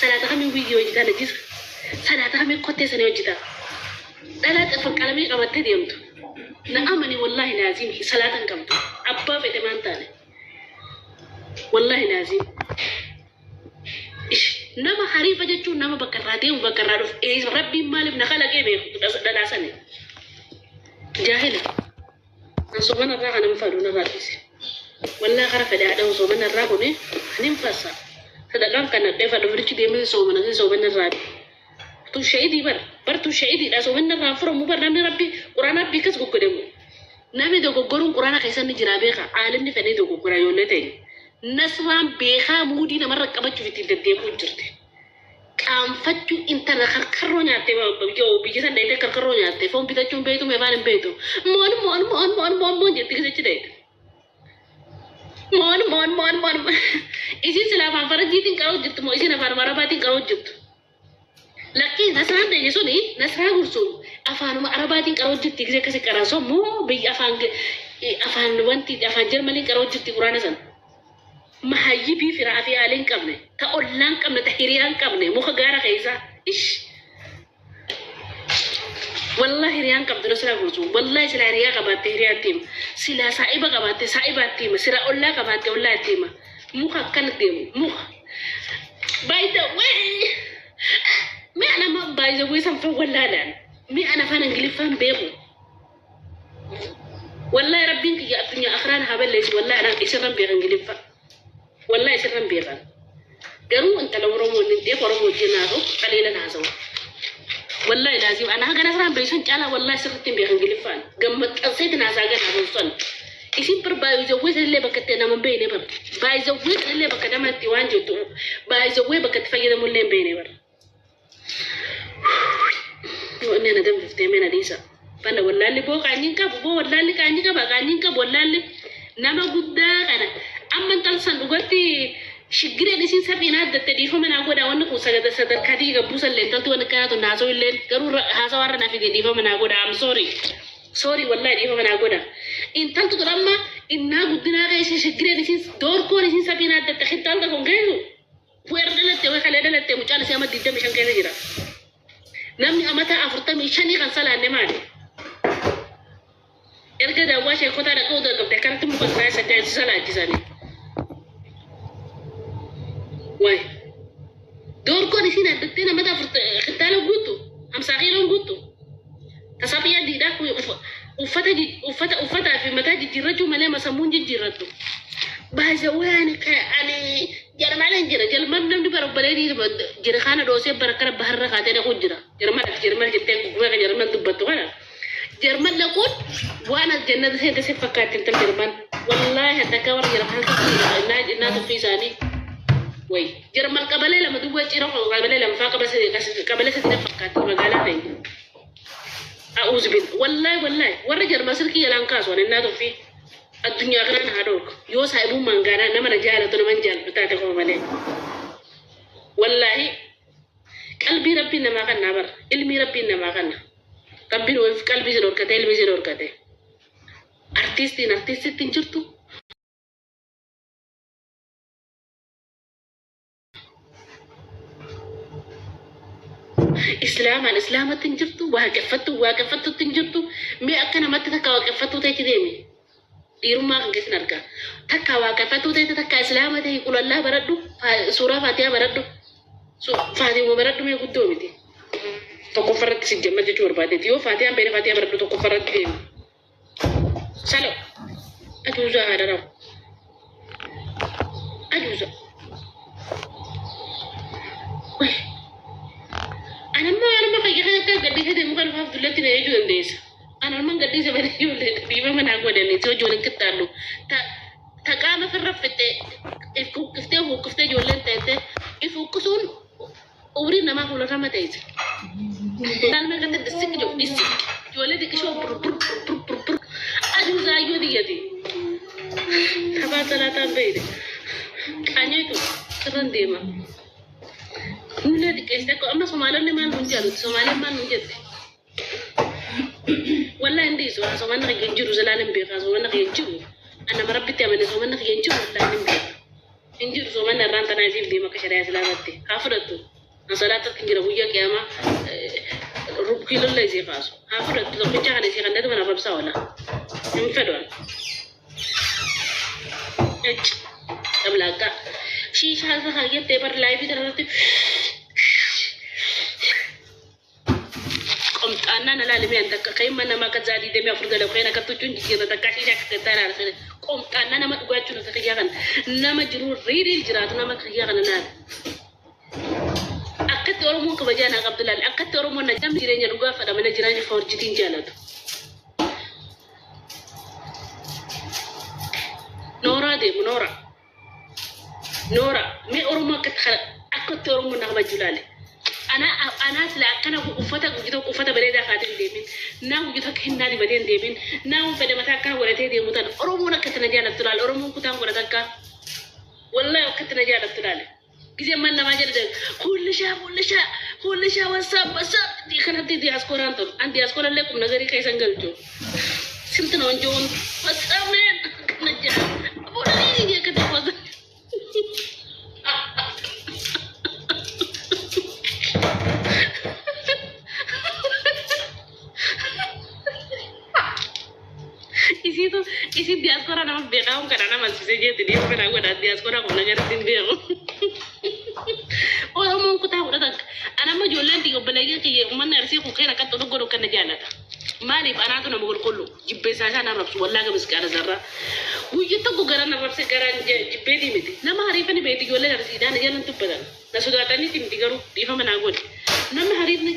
Salaata kamiin wiigii hojjetaa najisa? Salaata kamiin kottee sanii hojjetaa? Dhalaa xirfa qalamii qabattee deemtu. Na amani, wallaahi laaziim, salaata hin qabdu. Abbaa fedhe maan taane. Wallaahi laaziim. Ish, nama hariifa jechuun nama bakka irraa deemu, bakka irraa dhufu. Rabbiin maaliif na kalaqee beeku dhalaa sani. Jaahila. An soomana irraa kana hin fadhu, narraa dhiisi. Wallaa kara fedhe haadha soomana irraa kuni ani hin fassa. Sadaqaan kan nadhee fadhu firichi deemee soomana sin soomana irraa. Tun shahidii bar bar, tun shahidiidha. Soomana irraa hin furamu bar. Namni rabbi quraana rabbii akkas goggodhamu. Namni dogoggoruun quraana keessa ni jira beeka. Aalimni fedhee dogoggora ijoollee ta'e. Nasraan beekaa muudii namarra qabachuuf ittiin deddeebi'u jirti. Qaanfachuu intala karkarroo nyaatte, biyya san dheeytee karkarroo nyaatte, foon bitachuu hin beektu, afaan hin beektu. Moon moon moon moon moon moon jetti gisichi dheeyte. Moon moon moon moon, isiin sila afaan farajjiitiin qaroo jirtu moo isiin afaan arabaatiin qaroo jirtu? Lakkii, Nasraan ta'e suni Nasraa Gursuun afaanuma arabaatiin qaroo jirti gisee akkasi qaraansoo moo biyya afaan afaan wanti afaan Jarmaniin qaroo jirti quraana sana. Mahayyibii firaa fi aalii hin qabne, ta ollaa hin qabne, ta hiriyaa hin qabne, muka gaara keessaa. Ish! Wallahi hiriyaa hin qabdu Nasraa Guutuu. Wallahi silaa hiriyaa qabaatte hiriyaa itti hima. Silaa saa'iba qabaatte saa'ibaa itti hima. Silaa ollaa qabaatte ollaa itti hima. Muka akkana deemu muka. By the way, mee ana amma by the way san fan wallaalaan. Mee ana afaan Ingiliffaan beeku. Wallahi rabbiin kiyya addunyaa akiraan haa balleessu. Wallahi anaan isirran beeka Ingiliffa. Wallahi isirran beeka. Garuu intala Oromoo inni ta'eef Oromoo wajjin haasa'u qaleelan haasa'u. Wallahi laazim ana haga Nasraan beeksan caalaa wallahi sirriitti hin beeka Ingiliffaan. Gammaxxanseetiin haasaa gan haasa'u san. Isin bar baay'izawwee sanillee bakka itti nama hin beekne bar. Baay'izawwee sanillee bakka nama itti waan jettu baay'izawwee bakka itti fayyadamu illee hin beekne bar. Inni ana danfiftee mee na dhiisa. Bana wallaalli boo qaanyiin qabu, boo wallaalli qaanyii qaba, qaanyiin qabu wallaalli nama guddaa kana. Amma intal san dhugatti shiggireen isiin saphiin addatte, dhiifama naa godha, wanni kun sagada sadarkaa diiga buusallee intalti wanni akkanaa tun haasa'u illee garuu haasawaa irra naa fide, dhiifama naa godha. I'm sorry. Sorry, wallahi dhiifama naa godha. Intaltu tun amma innaa guddinaa keessa shiggireen isiin doorkoon isiin saphiin addatte kittaalta kun geessu. Fu'eer dhalatte way kalee dhalatte, mucaan isii amma 25 keessa jira. Namni amata 45 kan salaanne maali? Erga daawwaa sheekotaa dhaquu qabde akkanatti muka isaa saddeet si salaachisanii. Waay. Doorkoon isiin addattee namata kittaala guuttu 50 kiiloon guuttu. Tasaphiyaa diidhaa uffata uffata uffataa fi mataa jijjiirrachuu malee masammuun jijjiirrattu. Baay'ee ani Jarman hin jira. Jarman namni barabbaree jira kana dhoosee bara kana baharra kaatee dhaquu jira. Jarman ati Jarman jettee gugumee kan Jarman dubbattu kana. Jarman dhaquun waan as jannata seente si fakkaatti intal Jarman. Wallaahi takka warra Jarman kan innaa tuffii isaanii. Wayi Jarman qabalee lama duwwaa cira qabalee lama faa qabalee sadi na fakkaatti magaalaa ta'e. A'uuzu bil wallaahi wallaahi warra Jarman silkii jalaan kaasu ani innaa tuffii. Addunyaa kanaan haa dhoorku. Yoo saahibummaan gaanaa nama na jaalatu nama hin jaalladhu taate qofa malee. Wallaahi qalbii rabbiin namaa kannaa bara. Ilmii rabbiin namaa kanna. Rabbiin wayif qalbii si dhorkate, ilmii si dhorkate. Artiistiin artiistitti hin jirtu. Islaamaan islaamatti hin jirtu. Waaqeffattu waaqeffattutti hin jirtu. Mee akka namatti takka waaqeffattuu ta'etti deemi. Dhiirummaa kan keessan argaa. Takka waaqeffattuu ta'e, takka islaama ta'e, qulallaa baradhu, suuraa faatiyaa baradhu. Faatiyuma baradhu mee, guddoo miti. Tokkoffarratti si jammar jechuu barbaadeeti. Yoo faatiyaan beene faatiyaa baradhu, tokkoffarratti deemi. Salo. Ajuuza haadha rawu. Ajuuza. Wai. Anamma anuma fayya kan akka gadhiisee deemu kan faaf dullatti na eeguu dandeessa. Anuma gadhiise malee ijoollee dhiifama naa godhanii si wajjin waliin qixxaallu. Ta qaama firra fixxee if huqqiftee huqqiftee ijoolleen teessee if huqqisuun umriin namaa fuularra teesse. Ilaalma kan dhissik jiru dhissik ijoollee xiqqishoo bur bur bur bur bur ajuuza ayyoo diyyati. Taphaa salaataan beeyne. Qaanyeetu sirran deema. Nullee xiqqeessite akka amma Somaalonni maal nuun jedhu, Somaaleen maal nuun jette. Wallahi hin dhiisu, somanni kiyya hin jiru, zalaan hin beekaa, somanni kiyya hin jiru. Anama rabbitti amane, somanni kiyya hin jiru, wallahi hin beeka. Hin jiru soomanni har'aan tanaa isiif deema akka shari'aa islaamatti. Haa fudhattu. An salaatatti hin jira guyyaa qiyaamaa rubkiilolla isii kaasu. Haa fudhattu tokkicha kana isii kannatu kana arrabsaa oola. Hin fedhu an. Ecc. Cablaaqaa. Shiishaa irra kaayyattee bar laayivii tanarratti Qomxaannaa na laali mee an takka kan ilma namaa akka zaa 24 dalagu kan akka tuchuun jijjiirra takkaa shiishaa akka gattaa laala sana qomxaannaa nama dhugaachuun akka kiyyaa kana nama jiruu riiriil jiraatu nama akka kiyyaa kana laali. Akkatti Oromoon kabajaa naa qabdu laali akkatti Oromoon na namni jireenya dhugaa fadha malee jireenya foorjitiin jaalatu. Nooraa deemu nooraa. Noora mee oromoo akkatti kana akkatti oromoo na kabajju laale. Ana anaa sila akkana uffata guyya tokko uffata bareedaa kaatee hin deemin. Naa guyya tokko hinnaa dibatee hin deemin. Naa waan fedhe mataa akkana godhatee deemu tana oromoon akkatti na jaalattu laale. Oromoon kutaan godhata akka wallahi akkatti na jaalattu laale. Gisee man namaa jala deemu kullishaa kullishaa kullishaa wassaap wassaap kanatti diyaaskooraan tun an diyaaskoora illee qubna garii keessa hin galchu. Sinti na wanjoon wassaap meen kana jira. Boolii akkatti wassaap. Isiitu isiin diyaasporaa nama beekaa kun kana nama amansiisee jeetti dhiirri kana godha diyaasporaa kun nagaritti hin beeku. Oromoon kutaa fudhatan ana amma ijoolleen tiyya obboleeyyan kiyya uummanni arsii kun keera akkatti oduu godhu kana jaalata. Maaliif anaatu nama qulqullu jibbeessaa isaan arrabsu wallaa gamis qaala zarraa. Guyya tokko garaan arrabse garaan jibbeetii miti. Nama hariifani beekti ijoolleen arsiidhaan jalan dubbatan. Na sodaataniiti miti garuu dhiifama naa godhi. Namni hariifni.